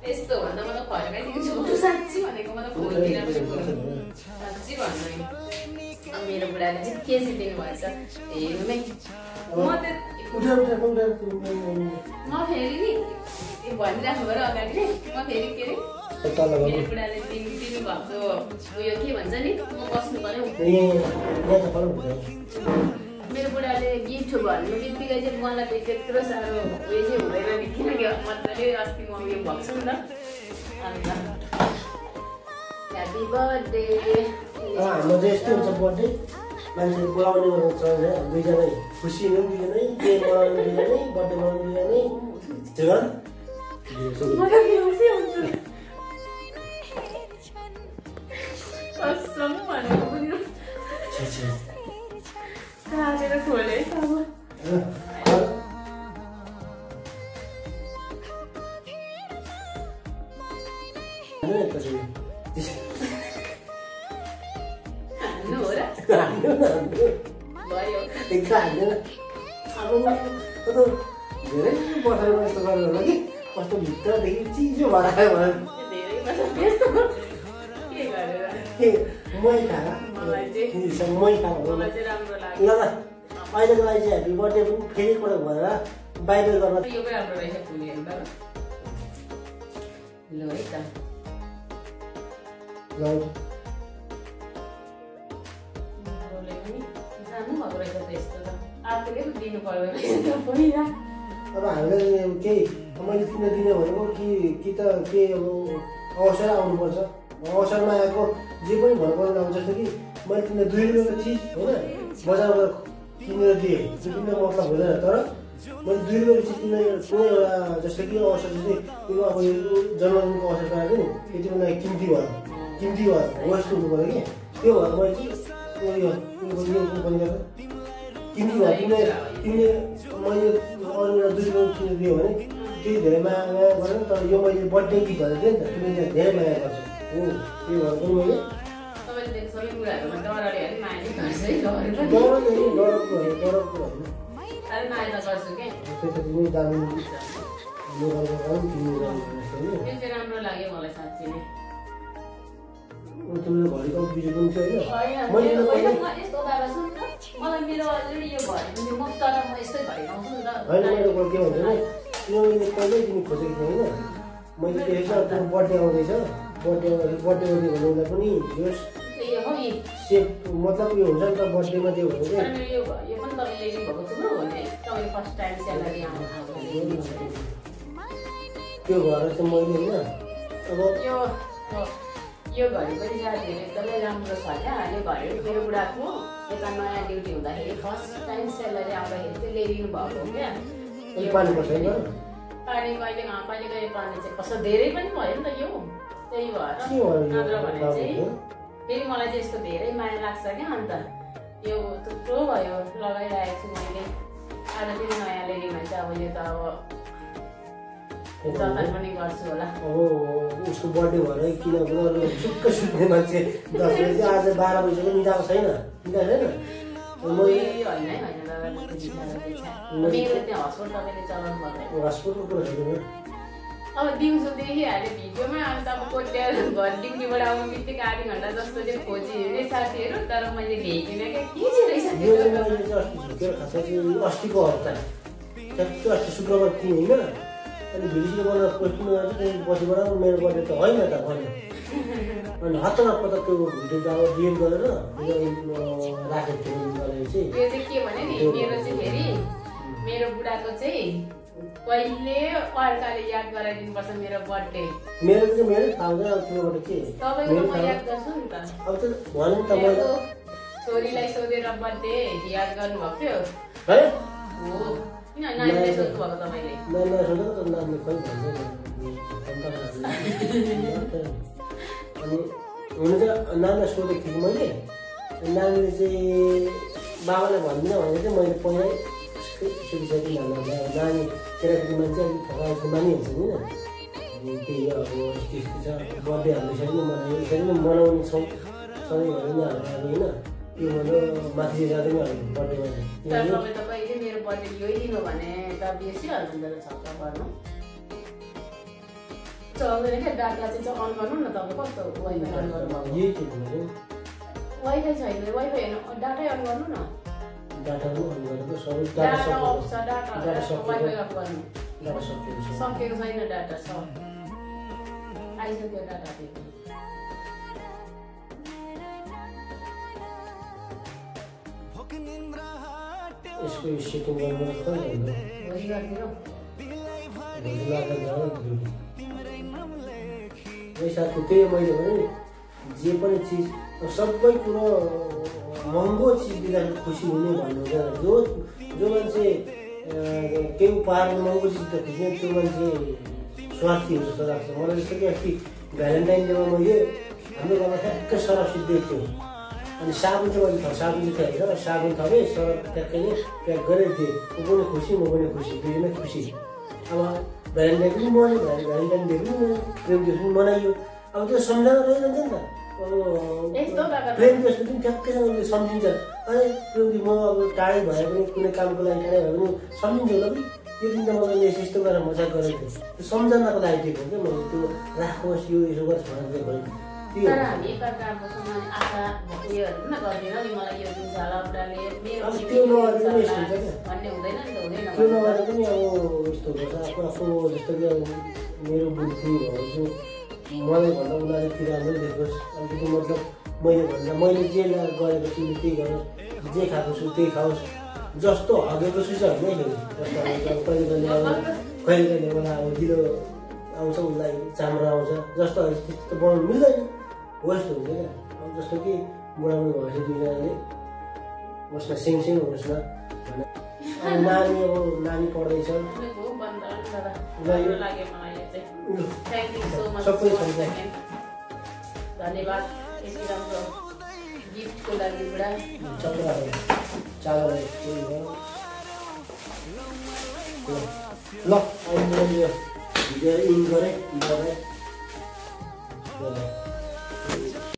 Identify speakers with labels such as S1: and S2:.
S1: यस्तो भन्दा म त फर्काइदिन्छु साँच्ची भनेको म त फोनतिर पनि साँच्ची भन्नु मेरो बुढाले चाहिँ के चाहिँ दिनुभएछ हेर्नु नै म फेरि नि भनिराख्नु भयो अगाडि नै म फेरि के अरे मेरो बुढाले दिनुभएको उयो के भन्छ नि म बस्नु पर्यो मेरो बुढाले गिफ्ट भन्नु बित्तिकै चाहिँ मलाई त त्यत्रो साह्रो उयो चाहिँ हुँदैन नि किनकि मजाले अस्ति म उयो भएको छु नि त अन्त ह्याप्पी बर्थडे
S2: हाम्रो चाहिँ यस्तो हुन्छ बर्थडे मान्छे बोलाउने गर्छ दुईजनै खुसी हुनु दुईजनै के मनाउनु दुईजनै बर्थडे मनाउनु दुईजनै ठिक
S1: कसम भनेको पनि काटेर खोले अब हान्नु हो र भयो
S2: धेरै बसाइमा यस्तो गरेर होला कि कस्तो भित्रदेखि चिजो भएर आयो भने मै खाएर ल ल अहिलेको लागि चाहिँ ह्याप्पी बर्थडे पनि फेरि एकपल्ट भनेर बाहिर गर्न
S1: यो पनि राम्रो रहेछ फुल हेर्नु ल है त जानु भएको रहेछ त यस्तो त आफूले पनि दिनु पर्यो पहिला
S2: अब हामीलाई केही मैले किन दिने भनेको कि त के अब अवसर आउनुपर्छ अवसरमा आएको जे पनि भन्नुपर्ने अब जस्तो कि मैले तिमीलाई 2 रुपियाँको चिज होइन बजारबाट किनेर दिएँ त्यो किनेर मतलब हुँदैन तर मैले 2 रुपियाँको चिज तिमीलाई कुनै एउटा जस्तो कि अवसर चाहिँ तिम्रो अब यो जन्मदिनको अवसर पाएको नि त्यो तिमीलाई किम्ती भयो वेस्ट हुनु पऱ्यो कि त्यो भएर मैले चाहिँ उयो पनि गर्दा किम्ती भयो तिमीले मैले अरू एउटा 2 रुपियाँको किनेर दियो भने त्यही धेरै माया गरेँ तर यो मैले बर्थडे गिफ्ट भनेर दिएँ नि त तिमीले धेरै माया गर्छ त्यो भएर पनि मैले
S1: राम्रो लाग्यो मलाई साँच्ची नै
S2: घडीको बिजो पनि थियो
S1: होइन यस्तो बाबा सुन त मलाई मेरो अलरेडी यो घडी म तर म यस्तै घडी लाउँछु नि त
S2: होइन मेरो के भन्छ नि तिमीले पहिल्यै तिमी खोजेको थियौ होइन मैले देखेको तिम्रो बर्थडे आउँदैछ बर्थडे भन्नुलाई पनि सेप मतलब यो हुन्छ नि त बर्थडेमा त्यो भनेको
S1: यो पनि तपाईँले लिनुभएको थियो भने तपाईँले फर्स्ट टाइम स्यालेरी आउनु
S2: त्यो भएर चाहिँ मैले होइन अब
S1: यो घडी पनि साथीहरू एकदमै राम्रो छ क्या यो घडी मेरो बुढाको यता नयाँ ड्युटी हुँदाखेरि फर्स्ट टाइम स्यालेरी आउँदाखेरि चाहिँ ल्याइदिनु भएको हो क्या
S2: पानी पर्छ होइन
S1: पानी कहिले पानी चाहिँ कस्तो धेरै पनि भयो नि त यो त्यही भएर नत्र भने चाहिँ फेरि मलाई चाहिँ यस्तो धेरै माया लाग्छ क्या अन्त यो थुप्रो भयो लगाइरहेको छु मैले आज फेरि नयाँ ल्याइदिनु भने चाहिँ अब यो त अब जतन पनि गर्छु होला
S2: अब उसको बर्थडे भएर किन सुक्क सुत्ने मान्छे 10 बजे चाहिँ आज 12 बजीसम्म मिलाएको छैन हस्पिटलको कुरा छैन
S1: अब दिउँसो देखिहाल्यो भिडियोमा अन्त अब कोट्याएर घर ड्युटीबाट आउनु बित्तिकै आधी घन्टा जस्तो चाहिँ खोजी हेरेँ साथीहरू तर मैले भेटिनँ क्या के चाहिँ रहेछ
S2: अस्तिको हप्ता ठ्याक्कै अस्ति शुक्रबार किने होइन अनि भिडियो बनाएर पोस्टिङ गर्छ त्यहाँदेखि पछिबाट मेरो बर्थडे त होइन त भन्यो अनि हतारमा त त्यो भिडियो त अब डिएड गरेर राखेको थियो चाहिँ
S1: त्यो चाहिँ के भने नि मेरो चाहिँ फेरि मेरो बुढाको चाहिँ कहिले अर्काले याद गराइदिनुपर्छ मेरो बर्थडे
S2: मेरो चाहिँ मेरो थाहा हुँदैन अब तिमीबाट के
S1: तपाईँको म याद गर्छु नि त
S2: अब त भन्नु त मैले
S1: छोरीलाई सोधेर बर्थडे याद गर्नुभएको थियो
S2: है
S1: हो किन नानीले सोध्नु भएको तपाईँले
S2: नानीले सोधेको त नानीले खोइ भन्छ अनि हुनु चाहिँ नानीलाई सोधेको थिएँ मैले नानीले चाहिँ बाबालाई भन्दिनँ भने चाहिँ मैले पहिल्यै सुटिसकेँ नानी केटाकेटी मान्छे अलिक थकाएको नानी हुन्छ नि त्यही अब त्यस्तो छ बर्थडे हाम्रो यसरी नै यसरी नै मनाउने छौँ सधैँ भएर नि हाम्रो अब होइन त्यो भन्दा माथि जाँदै हाम्रो बर्थडेमा
S1: तपाईँले मेरो बर्थडे यही दिनु भने त बिर्सिहाल्नु छक्क पर्नु चल्दैन क्या डाटा चाहिँ अन गर्नु न तपाईँ कस्तो वाइफाई अन गर्नु
S2: यही के भन्नु
S1: वाइफाई छैन वाइफाई हेर्नु डाटै अन गर्नु न
S2: डाटा पनि अन गरेको सबै
S1: डाटा अफ छ डाटा वाइफाई अफ गर्नु
S2: डाटा
S1: सकेको छैन डाटा छ आइसक्यो डाटा
S2: यसको सेटिङ गर्नु खोइ
S1: भोलि गरिदिनु
S2: पैसाको त्यही मैले भने जे पनि चिज सबै कुरो महँगो चिज दिँदाखेरि खुसी हुने भन्नु हुँदैन जो मान्छे केही उपहारमा महँगो चिज त खुसी त्यो मान्छे स्वार्थी हुन्छ जस्तो लाग्छ मलाई जस्तो कि अस्ति भ्यालेन्टाइन डेमा मैले हाम्रो घरमा ठ्याक्कै सरफ सिद्धिएको थियो अनि साबुन चाहिँ मैले साबुन चाहिँ थियो होइन साबुन थपेँ सरफ ठ्याक्कैले प्याक गरेर दिएँ ऊ पनि खुसी म पनि खुसी दुईजनै खुसी अब भ्यालेन्टाइन पनि मनायो भ्यालेन्टाइन डे पनि मनायो प्रेम दिवस पनि मनाइयो अब त्यो सम्झना रहिरहन्छ नि त अब प्रेम दिवस पनि ठ्याक्कैसँग सम्झिन्छ अनि प्रेम दिवस म अब टाढै भए पनि कुनै कामको लागि टाढै भए पनि सम्झिन्छ होला कि त्यो दिन त मैले यस्तो गरेर मजाक गरेको थिएँ त्यो सम्झनाको लागि दिएको क्या मैले त्यो राखोस् यो यसो गर्छ भनेर भने
S1: तर हामी एकअर्काको आशा उयोहरू पनि गर्दैन नि मलाई यो दिन्छ होला उनीहरूले मेरो
S2: त्यो नगरेर पनि यस्तो हुन्छ क्या
S1: भन्ने हुँदैन नि त हुँदैन
S2: त्यो नगरेर पनि अब यस्तो हुन्छ आफ्नो जस्तो कि अब मेरो बुद्धि भएको मलाई भन्दा उनीहरूतिर राम्रै देखोस् अलिकति मतलब मैले जे गरेको छु त्यही गरोस् जे खाएको छु त्यही खाओस् जस्तो हगेको छु चाहिँ होइन जस्तो कहिले कहिले अब कहिले कहिले मलाई अब ढिलो आउँछ उसलाई चाम्रो आउँछ जस्तो त्यस्तो बनाउनु मिल्दैन हो यस्तो हुन्छ क्या अब जस्तो कि बुढाबुढी भएपछि दुईजनाले होस् न सेम होस् न भने अब नानी पढ्दैछ सबै
S1: धन्यवाद यति राम्रो गिफ्टको लागि बुढा
S2: चालो ल अहिले भिडियो इन गरेँ